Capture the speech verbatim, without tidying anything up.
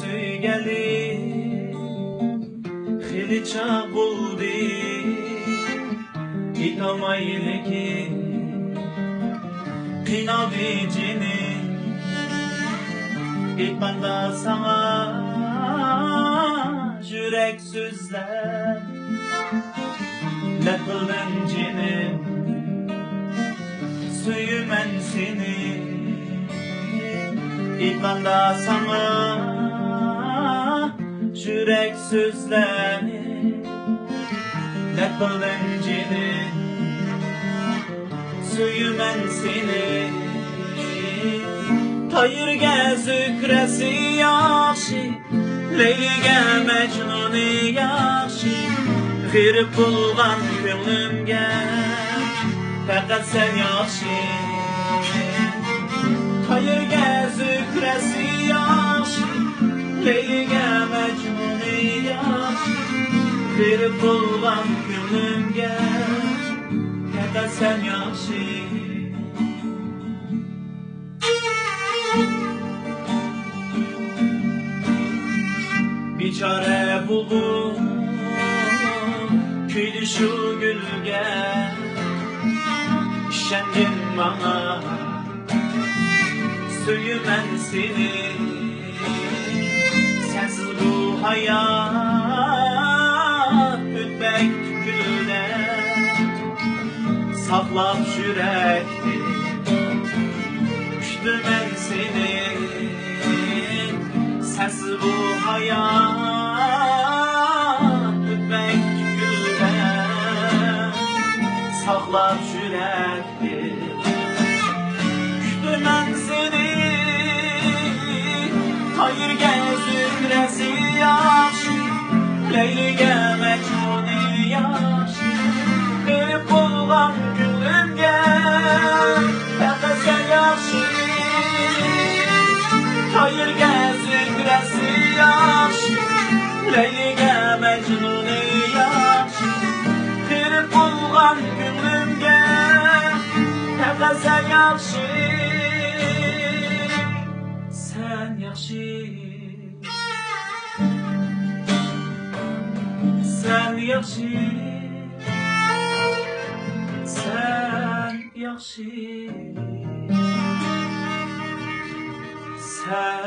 سۆيگەنلىك خېلى چاغ بولدى، ئېيتالماي لېكىن قىينالدى جېنىم. ئېيتقاندا ساڭا يۈرەك سۆزلەپ، لەپ قىلدىم جېنىم، سۆيىمەن سېنى. ئېيتقاندا ساڭا يۈرەك سۆزلەرنى، لەپ قىلدىم جېنىم، سۆيىمەن سېنى. تايىرگە زۆھرەسى ياخشى، لەيلىگە مەجنۇنى ياخشى، غېرىب بولغان كۆڭلۈمگە پەقەت سەن ياخشى. تايىرگە زۆھرەسى ياخشى، لەيلىگە مەجنۇنى ياخشى، غېرىب بولغان كۆڭلۈمگە پەقەت سەن ياخشى. بىچارە بۇلبۇل كۈيدى شۇ گۈلگە، ئىشەنگىن ماڭا، سۆيىمەن سېنى. سەنسىز بۇ ھايات ئۆتمەك گۈلدەك، ساقلاپ يۈرەكتە كۈتىمەن سېنى. سەنسىز بۇ ھايات ئۆتمەك گۈلدەك، ساقلاپ يۈرەكتە كۈتىمەن سېنى. تايىرگە زۆھرەسى ياخشى، لەيلىگە مەجنۇنى ياخشى، غېرىب بولغان كۆڭلۈمگە پەقەت سەن ياخشى. تايىرگە زۆھرەسى ياخشى، لەيلىگە مەجنۇنى ياخشى، غېرىب بولغان كۆڭلۈمگە پەقەت سەن ياخشى. سەن ياخشى، سەن ياخشى، سەن ياخشى، سەن